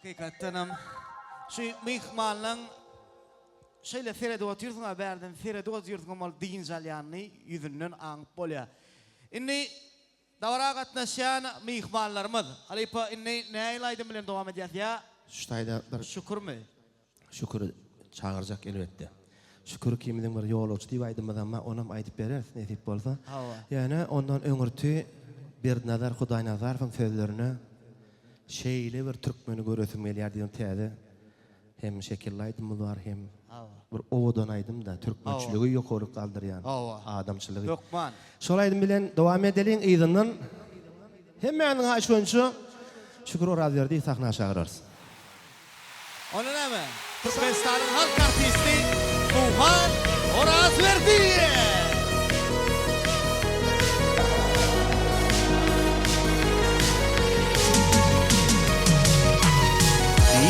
Hakykatdanam şu myhmanlaň şeýle seredip otyrsyň-a bärden seredip otyrsyňam ol dynç alýanyny ýüzünden aňyp bolýar. Indi dabara gatnaşýan myhmanlarymyz, halypa indi nähili aýdym bilen dowam edýäs ýa Şu taýda bir Şükürmi? Şüküri çagyrjak elbetde. Şükür ikimiziň bir ýolagçy diýip aýdymyzam bar, onam aýdyp bereris nesip bolsa. Hawa. Ýöne ondan öňürti Berdinazar Hudaýnazarowyň sözlerine Şeýle bir türkmeni göresim gelýär diýen täze hem şekilli aýdymymyz bar hem bir owadan aýdym-da, türkmençiligi ýokaryk galdyrýan, adamçylygy. Hökman. Şol aýdym bilen dowam edeliň, yzyndan hemmäniň haýyşy boýunça Şükür Orazberdiýewi sahna çagyrarys. Onda näme? Türkmenistanyň halk artisti Suhan Orazberdiýew!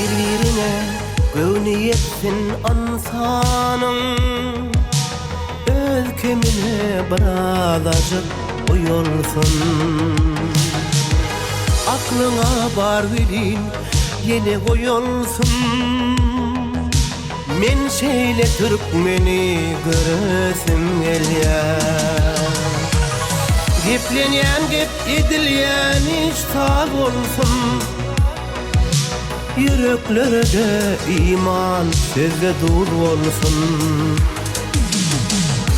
Bir-birine göwni ýetsin ynsanyň, Öz kemine birazajyk uýalsyn. Aklyňa bar welin ýene goýalsyn. Men şeýle türkmeni göresim gelýär. Geplenýän gep edilýän iş saz bolsun. Ýüreklerde iman sözde duz bolsun.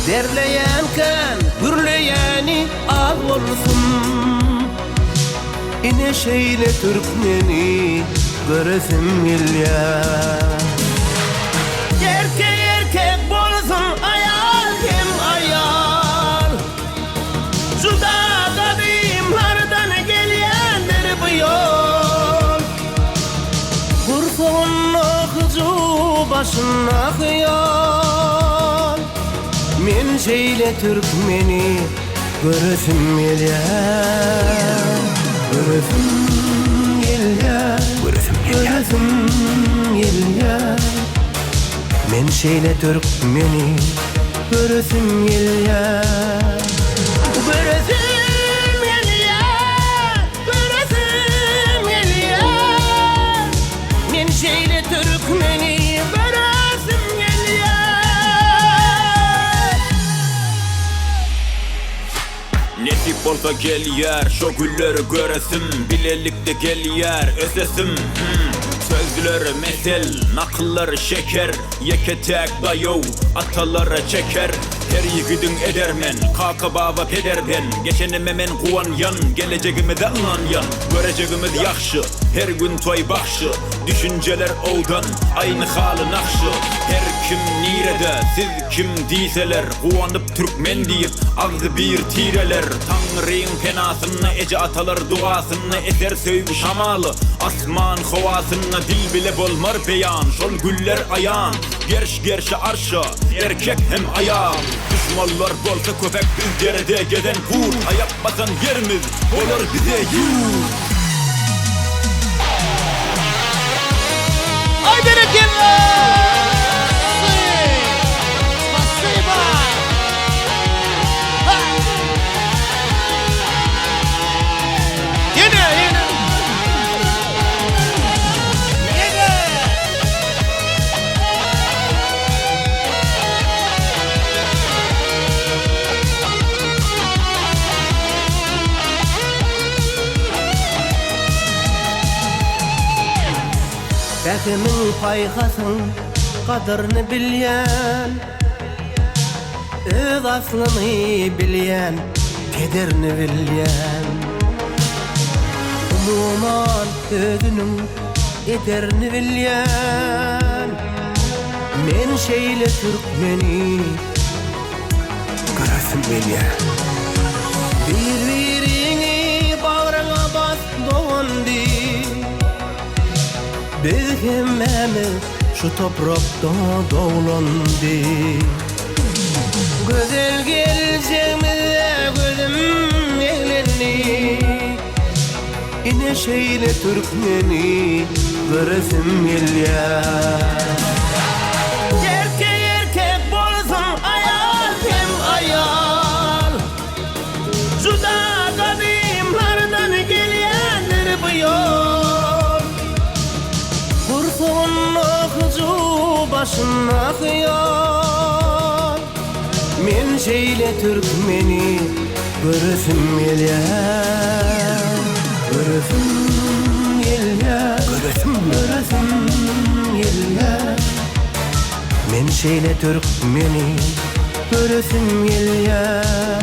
Derleýän kän gürleýäni az bolsun. Ine şeýle türkmeni göresim gelýär. Erkek erkek bolsun aýal hem aýal. Juda gadymlardan gelýändir bu ýol. Gursagynda hyjuw başynda hyýal. Men şeýle türkmeni Göresim gelýär, göresim gelýär, göresim gelýär. Men şeýle türkmeni göresim gelýär. Göresim gelýär, göresim gelýär. Men şeýle türkmeni göresim gelýär. Nesip bolsa gelýär şo gülleri göresim Bilelikde gelýär ösesim hum Sözleri mesel, nakyllary şeker Ýeke täk daýaw atalara çeker Her ýigidiň edermen, kaka-baba pederden Geçenime men guwanýan, gelejegimize ynanýan Görejegimiz ýagşy, her gün toý bagşy Düşünjeler owdan, aýny haly nagşy Her kim nirede, siz kim diýseler Guwanyp türkmen diýip, agzybir tireler Taňryň penasynda, eje-atalar dugasynda Eser söýgi şamaly, asman howasynda Dil bile bolmar beýan, şol güller aýan Gerş-gerşe arşa, erkek hem aýal Duşmanlar bolsa köpek biz derede gezen gurt Aýak basan ýerimiz bolar bize ýurt. Aý berekella! Spasiba! Ha! Ýene, ýene! Ýene! Pähimiň, paýhasyň gadyryny bilýän, Öz aslyny bilýän, pederini bilýän. Umuman özüniň ederini bilýän. Men şeýle türkmeni göresim gelýär. Bir-biriňi bagryňa bas dogan diý. Biz hemmämiz şu toprakda doglan diý. Gözel geljegimize gözüm eglendi. Ine şeýle türkmeni göresim gelýär. Erkek erkek bolsun aýal hem aýal. Juda gadymlardan gelýändir bu ýol. başynda hyýal. Men şeýle türkmeni göresim gelýär. Göresim gelýär. Göresim göresim gelýär. Men şeýle türkmeni göresim gelýär.